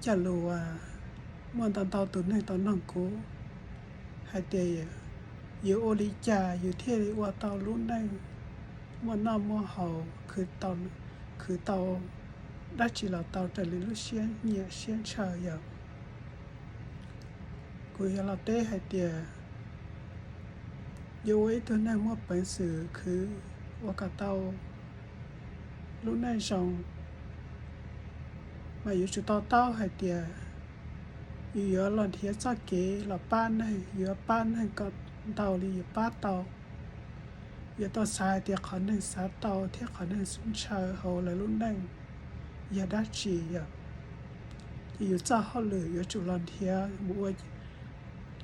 cov lus uas muaj ntau ntau tus neeg tau noog kuv hais tias yuav ua li cas yus thiaj li ua tau lub neej muaj noj muaj haus, khwv tau dab tsi los tau raws li lub siab nyiam siab ntshaw yom. Kuv yuav los teb hais tias yuav ua ib tug neeg muaj peev xwm khwv ua kom tau lub neej zoo, mas yuav tsum to taub hais tias yus yuav los nrhiav txoj kev los pab neeg, yuav pab neeg kom ntau li yus pab tau. Yuav tau xav hais tias qhov neeg xav tau thiab qhov neeg ntshaw hauv lawv lub neej yog dab tsi yom. Ces yus txoj hauj lwm yuav tsum los nrhiav mus ua,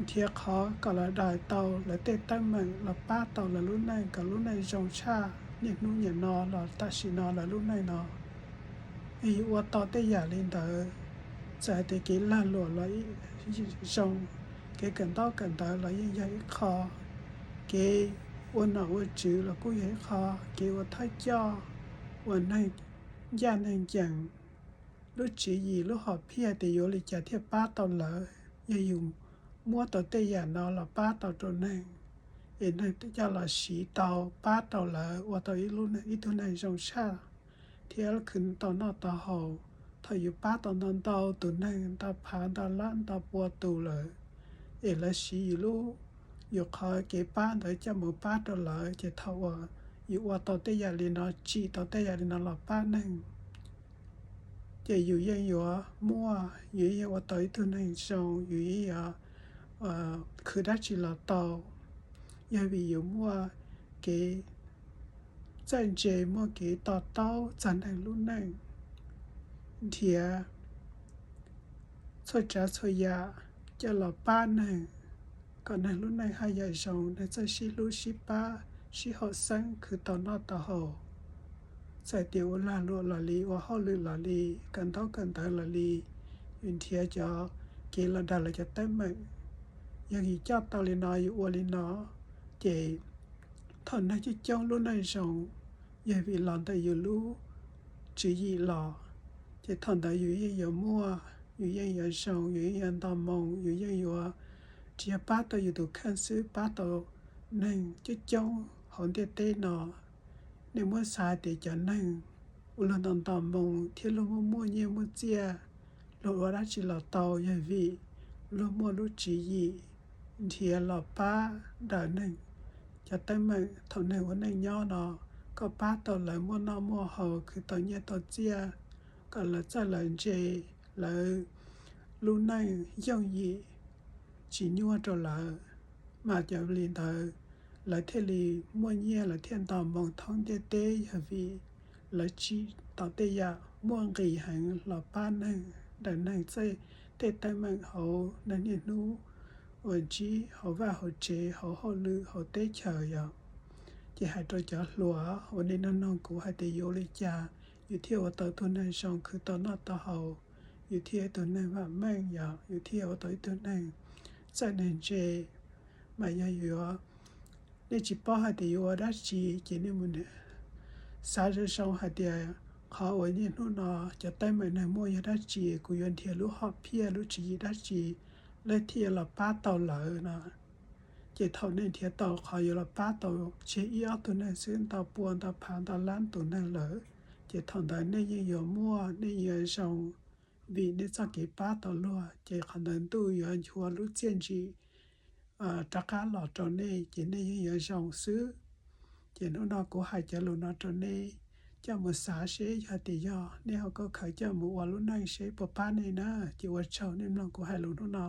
nrhiav qhov kom lawv daws tau lawv tej teeb meem los pab tau lawv lub neej kom lub neej zoo tshaj niaj hnub niam no los tam sim no lawv lub neej no. Yog yus ua tau tej yam li ntawd, txawm hais tias kev lag luam los zoo, kev kawm ntaub kawm ntawv los yeej yog ib qho, kev ua nom ua tswv los kuj yog ib qho, kev ua thawj coj, ua neeg ncaj neeg ncees, lub tswv yim lub hom phiaj tias yuav li cas thiaj pab tau lawv, yog yus muab tau tej yam no los pab tau rau neeg, es neeg coj los siv tau pab tau lawv ua tau ib tug neeg zoo tshaj thiab khwv tau noj tau haus. Thaum yus pab tau ntau ntau tus neeg, ntau phav ntau lab ntau pua tus lawm, es lawv siv yus lub, yus qhov kev pab ntawd coj mus pab rau lawv, ces thaum uas yus ua tau tej yam li no, tsim tau tej yam li no los pab neeg, ces yus yeej yuav muaj, yus yeej ua tau ib tug neeg zoo, yus yeej yuav khwv dab tsi los tau, yog vim yus muaj kev txawj ntse, muaj kev to taub txog neeg lub neej, nrhiav txhua tsav txhua yam coj los pab neeg, kom neeg lub neej haj yam zoo, neeg txawj sib hlub sib pab, sib haum xeeb, khwv tau noj tau haus. Txawm tias ua lag luam los li, ua hauj lwm los li, kawm ntaub kawm ntawv los li, yus nrhiav cov kev los daws lawv cov teeb meem. Yog yus coj tau li no, yus ua li no, ces thaum neeg coob coob lub neej zoo, yog vim los ntawm yus lub tswv yim los, ces thaum ntawd yus yeej yuav muaj, yus yeej yuav zoo, yus yeej yuav nto moo, yus yeej yuav tsis yog pab tau yus tus kheej xwb, pab tau neeg coob coob hauv ntiaj teb no. Nej muab xav tias cov neeg uas luag nto nto moo thiab luag muaj muaj nyiaj muaj txiaj, luag ua dab tsi los tau, yog vim luag muaj lub tswv yim nrhiav los pab daws neeg cov teeb meem thaum neeg ua neej nyob no, kom pab tau lawv muaj noj muaj haus, khwv tau nyiaj tau txiaj, kom lawv txawj lawv ntse, lawv lub neej yooj yim, tsis nyuaj rau lawv, mas yog li ntawd lawv thiaj li muaj nyiaj, lawv thiaj nto moo thoob ntiaj teb, yog vim lawv tsim tau tej yam muaj nqis heev los pab neeg, daws neeg tej teeb meem hauv neeg niaj hnub uas ntsib hauv vaj hauv tsev, hauv hauj lwm, hauv teb chaws yom. Ces hais rau cov hluas uas nej noog noog kuv hais tias yuav ua li cas yus thiaj ua tau tug neeg zoo, khwv tau noj tau haus, yus thiaj ua tug neeg vam meej yom, yus thiaj ua tau ib tug neeg txawj neeg ntse. Mas yog yuav, nej tsis paub hais tias yuav ua dab tsi ces nej mus xav zoo zoo hais tias qhov uas niaj hnub no cov teeb meem neeg muaj yog dab tsi, kuv yuav nrhiav lub hom phiaj lub tswv yim dab tsi, lawv thiaj yuav los pab tau lawv no. Ces thaum nej nrhiav tau qhov yuav los pab tau tseg ib ob tug neeg xwb, ntau pua ntau phav ntau lab tus neeg lawm, ces thaum ntawd nej yeej yuav muaj, nej yeej yuav zoo, vim nej txoj kev pab tau luag, ces qhov ntawd ntuj yuav nchuav lub txiaj ntsim rov qab los rau nej, ces nej yeej yuav zoo xwb. Ces hnub no kuv hais cov lus no rau nej coj mus xav seb yog tias yog nej ho khaws coj mus ua lub neej seb puas pab nej na. Ces ua tsaug nej mloog kuv hais lus hnub no.